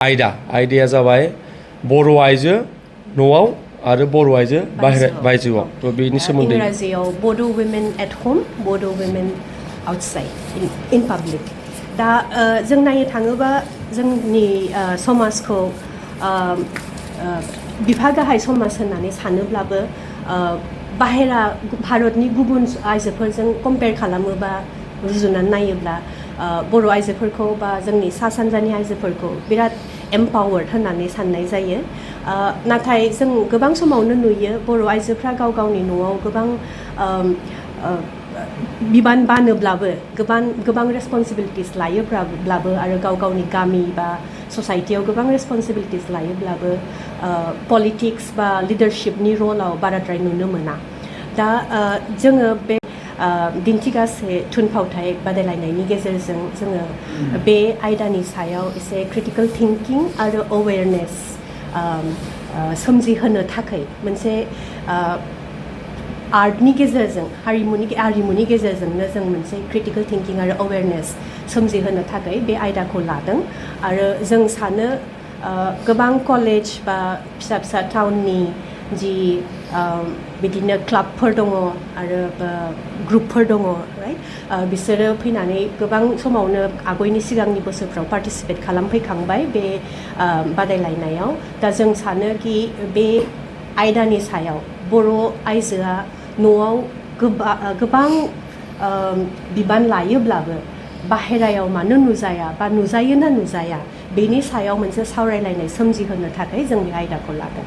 आयदाया जाबाय बर' आइजो न'आव आरो बर' आइजो बायजोआव थ' बेनि सोमोन्दै इंराजियाव बड' women at home, बड' women outside in public. दा जों नायनो थाङोबा जोंनि समाजखौ बिफा गाहाय समाज होननानै सानोब्लाबो बाहेरा भारतनि गुबुन आइजोफोरजों कम्पेयार खालामोबा रुजुनानै नायोब्ला बर' आइजोफोरखौ बा जोंनि सा सानजानि आइजोफोरखौ बिराद एम्पावार्ड होननानै साननाय जायो नाथाय जों गोबां समावनो नुयो बर' आइजोफ्रा गाव गावनि न'आव गोबां बिबान बानोब्लाबो गोबां रेसपन्सिबिलिटिस लायोब्लाबो आरो गाव गावनि गामि बा ससाइटियाव गोबां रेसपन्सिबिलिटिस लायोब्लाबो पलिटिक्स बा लिडारशिपनि रलाव बाराद्राय नुनो मोना दा जोङो बे दिन्थिगासे थुनफावथाय बादायलायनायनि गेजेरजों जोङो बे आयदानि सायाव एसे क्रिटिकेल थिंकिं आरो अवेरनेस सोमजिहोनो थाखाय मोनसे आर्टनि गेजेरजों हारिमुनि गेजेरजोंनो जों मोनसे क्रिटिकेल थिंकिं आरो अवेरनेस सोमजिहोनो थाखाय बे आयदाखौ लादों आरो जों सानो गोबां कलेज बा फिसा फिसा टाउननि जि बिदिनो क्लाबफोर दङ आरो ग्रुपफोर दङ राइट बिसोरो फैनानै गोबां समावनो आगयनि सिगांनि बोसोरफ्राव पार्टिसिपेट खालामफैखांबाय बे बादायलायनायाव दा जों सानो कि बे आयदानि सायाव बर' आइजोआ न'आव गोबां बिबान लायोब्लाबो बाहेरायाव मानो नुजाया बा नुजायो ना नुजाया बेनि सायाव मोनसे सावरायलायनाय सोमजिहोनो थाखाय जों बे आयदाखौ लादों